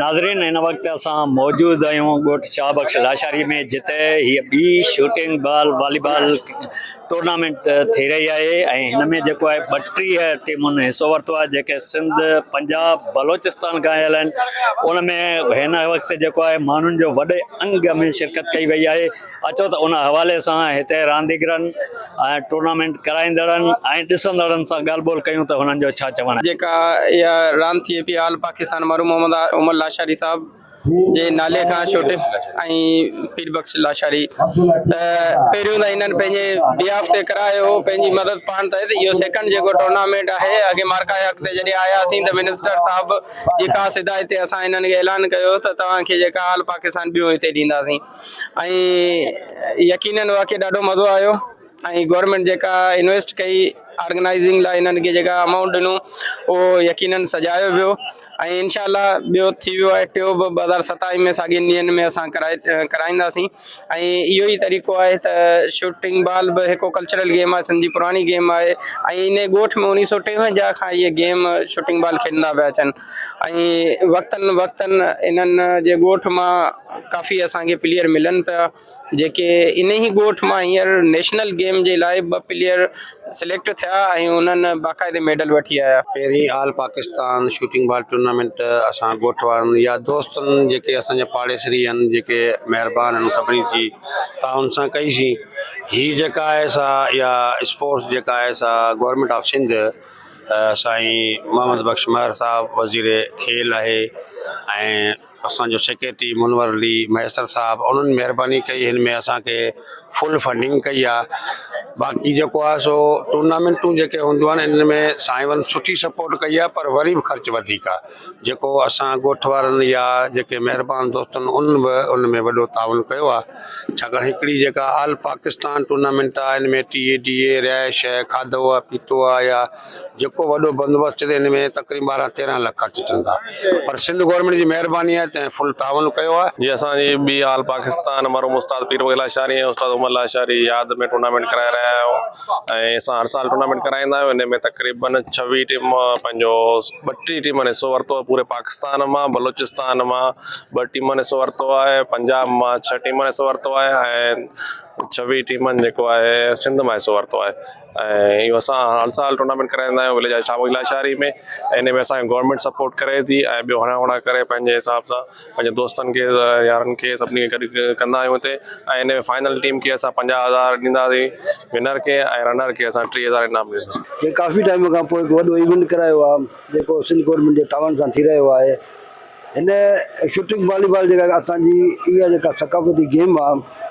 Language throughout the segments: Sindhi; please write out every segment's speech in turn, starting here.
ناظرين هن وقت اسان موجود آهيون ڳوٺ شاهه بخش لاشاري ۾ جتي هيء ٻي شوٽنگ بال والي بال ٽورنامينٽ ٿي رهي آهي ۽ هن ۾ جيڪو آهي 32 ٽيمن حصو ورتو آهي جيڪي سنڌ پنجاب بلوچستان کان آيل آهن ان ۾ هن وقت جيڪو آهي ماڻهن جو وڏي انگ ۾ شرڪت ڪئي وئي آهي اچو ته ان حوالي سان هتي رانديگرن ۽ ٽورنامينٽ ڪرائيندڙن ۽ ڏسندڙن سان ڳالهه ٻولهه ڪيون ته هنن جو ڇا چوڻ آهي. جيڪا اها راند ٿئي پئي آل پاڪستان مرحوم محمد عمر لاشاري صاحب جي نالي کان شوٽنگ ۽ پير بخش لاشاري ته پهريون ته هنن پنهنجي بيهاف تي ڪرايو هو پنهنجي مدد پاڻ تحت اهو سيڪنڊ جيڪو ٽورنامينٽ آهي اڳي مارڪا حق تي جڏهن آياسين ته منسٽر صاحب جي خاص هدايت تي اسان هنن کي اعلان ڪيو ته توهان کي جيڪا آل پاڪستان ٻيون هتي ڏينداسين ۽ يقينن واقعي ڏاڍو مزو آيو ۽ گورنمينٽ جيڪا انويسٽ ڪئي آرگنائزنگ لاء انهن کي جيڪا امائونٽ ڏنو اهو يقينن سجايو ويو ۽ انشاء الله ٻيو ٿي ويو آهي ٽيو به 2027 ۾ ساڳين ڏينهن ۾ اسان ڪرائي ڪرائينداسين ۽ اهو ئي طريقو آهي ته شوٽنگ بال به هڪ ڪلچرل گيم آهي سنڌ جي پراڻي گيم آهي ۽ ان ڳوٺ ۾ 1953 کان اهي گيم شوٽنگ بال کيڏندا پيا اچن ۽ وقتن وقتن انهن جي ڳوٺ مان ڪافي اسان کي پليئر ملن پيا جيڪي انهي ڳوٺ مان هينئر نيشنل گيم جي لاء ٻه پليئر سليڪٽ ٿيا ۽ انهن باقاعدي ميڊل وٺي آيا. پهرين all Pakistan shooting ball tournament اسان ڳوٺ وارن يا دوستن جيڪي اسان جا پاڙيسري آهن جيڪي مهربان آهن سڀني جي تعاون سان ڪئي سين هي جيڪا آهي سا اها اسپورٽس جيڪا آهي سا گورنمينٽ آف سنڌ سائين محمد بخش مهر صاحب وزير کيل آهي ۽ اسان جو سيڪريٽري منور علي مهيسر صاحب انهن مهرباني ڪئي هن ۾ اسان کي فل فنڊنگ ڪئي آهي باقي جيڪو آهي سو ٽورنامينٽون جيڪي هونديون آهن انهن ۾ سائين ون سٺي سپورٽ ڪئي آهي پر وري به خرچ وڌيڪ آهي جيڪو اسان ڳوٺ وارن يا جيڪي مهربان دوستن انهن به ان ۾ وڏو تعاون ڪيو آهي ڇاڪاڻ هڪڙي جيڪا آل پاڪستان ٽورنامينٽ آهي ان ۾ ٽي اي ڊي اي رهائش کاڌو آهي پيتو آهي يا جيڪو وڏو بندوبست ٿئي ٿو ان ۾ تقريبن ٻارهن تيرهن لک خرچ ٿين ٿا پر سنڌ گورنمينٽ جي مهرباني آهي تنهن فل تعاون ڪيو آهي. جي اسان جي ٻي آل پاڪستان مرحوم استاد پير بخش لاشاري ۽ استاد عمر لاشاري ياد ۾ ٽورنامينٽ ڪرائي رهيا آهيون ۽ اسان هر سال ٽورنامينٽ ڪرائيندا آهيون ان ۾ تقريبن ڇويهه ٽيم پنهنجو ٻٽيهه ٽيمن حصو ورتو آهي پوري پاڪستان مان بلوچستان مان ٻه ٽيمن حصو ورتو آهي پنجاب مان ڇهه ٽيمن حصو ورتو آهي ۽ ڇويهه ٽيمن جيڪو آهي سنڌ مان حصو ورتو آهي ۽ اهو اسان هر سال ٽورنامينٽ ڪرائيندا آهيون وليج شاهه بخش لاشاري ۾ ۽ ان ۾ اسان کي گورنمينٽ سپورٽ ڪري ٿي ۽ ٻيو هڙان وڙان ڪري پنهنجي حساب سان پنهنجي دوستن کي يارن کي سڀني کي گڏ ڪندا آهيون هتي ۽ ان ۾ فائنل ٽيم کي اسان 50 هزار ڏينداسين ونر کي ۽ رنر کي اسان 30 هزار انعام ڏينداسين. جي ڪافي ٽائيم کان پوء هڪ وڏو ايونٽ ڪرايو آهي جيڪو سنڌ گورنمينٽ جي تعاون سان ٿي رهيو آهي هن شوٽنگ والي بال جيڪا اسان جي اها جيڪا ثقافتي گيم آهي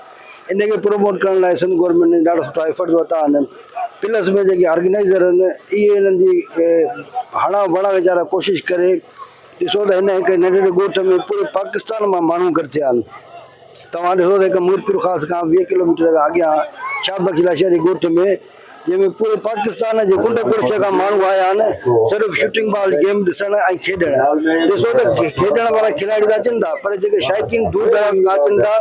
ان کي پروموٽ ڪرڻ لاء سنڌ گورنمينٽ نے ڏاڍا سٺا ايفرٽ ورتا آهن پلس ۾ جيڪي آرگنائزر آهن اهي انهن جي هڙان وڙان ويچارا ڪوشش ڪري ڏسو ته هن هڪ ننڍڙي ڳوٺ ۾ پوري پاڪستان مان ماڻهو گڏ ٿيا آهن توهان ڏسو ته هڪ ميرپور خاص کان 20 ڪلوميٽر کان اڳيان شاهه بخش لاشاري ڳوٺ ۾ جنهن ۾ پوري پاڪستان جي ڪنڊ ڪڙڇ کان ماڻهو آيا آهن صرف شوٽنگ بال گيم ڏسڻ ۽ کيڏڻ ڏسو ته کيڏڻ وارا کلاڙي ته اچن ٿا پر جيڪي شائقين دور دراز کان اچن ٿا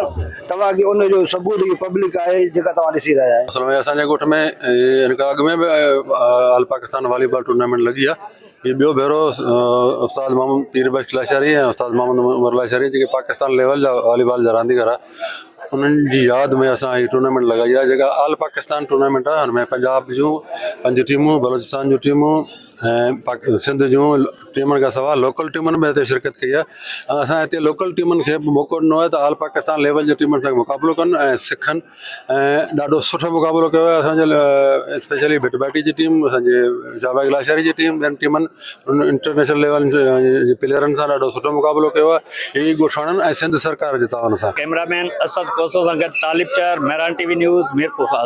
توهان کي ان جو ثبوت هي پبلڪ آهي جيڪا توهان ڏسي رهيا آهيو. اصل ۾ اسان جي ڳوٺ ۾ هن کان اڳ ۾ به آل پاڪستان والي بال ٽورنامينٽ لڳي آهي هي ٻيو ڀيرو استاد محمد پير بخش لاشاري ۽ استاد محمد عمر لاشاري جيڪي پاڪستان ليول جا والي بال جا رانديگر آهن انهن جي ياد ۾ اسان هي ٽورنامينٽ لڳائي آهي جيڪا آل پاڪستان ٽورنامينٽ آهي هن ۾ پنجاب جون پنج ٽيمون بلوچستان جون ٽيمون ۽ سنڌ جون ٽيمن کان سواء لوڪل ٽيمن به هتي شرڪت ڪئي آهي ۽ اسان هتي لوڪل ٽيمن کي به موقعو ڏنو آهي ته آل پاڪستان ليول جي ٽيمن سان مقابلو ڪن ۽ سکن ۽ ڏاڍو سٺو مقابلو ڪيو آهي اسان جي اسپيشلي ڀٽ ڀاٽي جي ٽيم اسان جي شاهه بيگ لاشاري جي ٽيم ٻين ٽيمن انٽرنيشنل ليول جي پليئرن سان ڏاڍو سٺو مقابلو ڪيو آهي هي ڳوٺاڻن ۽ سنڌ سرڪار جي تعاون سان. ڪئميرا مين اسد کوسو سان گڏ Talib Char, Mehran T V news, Mirpurkhas.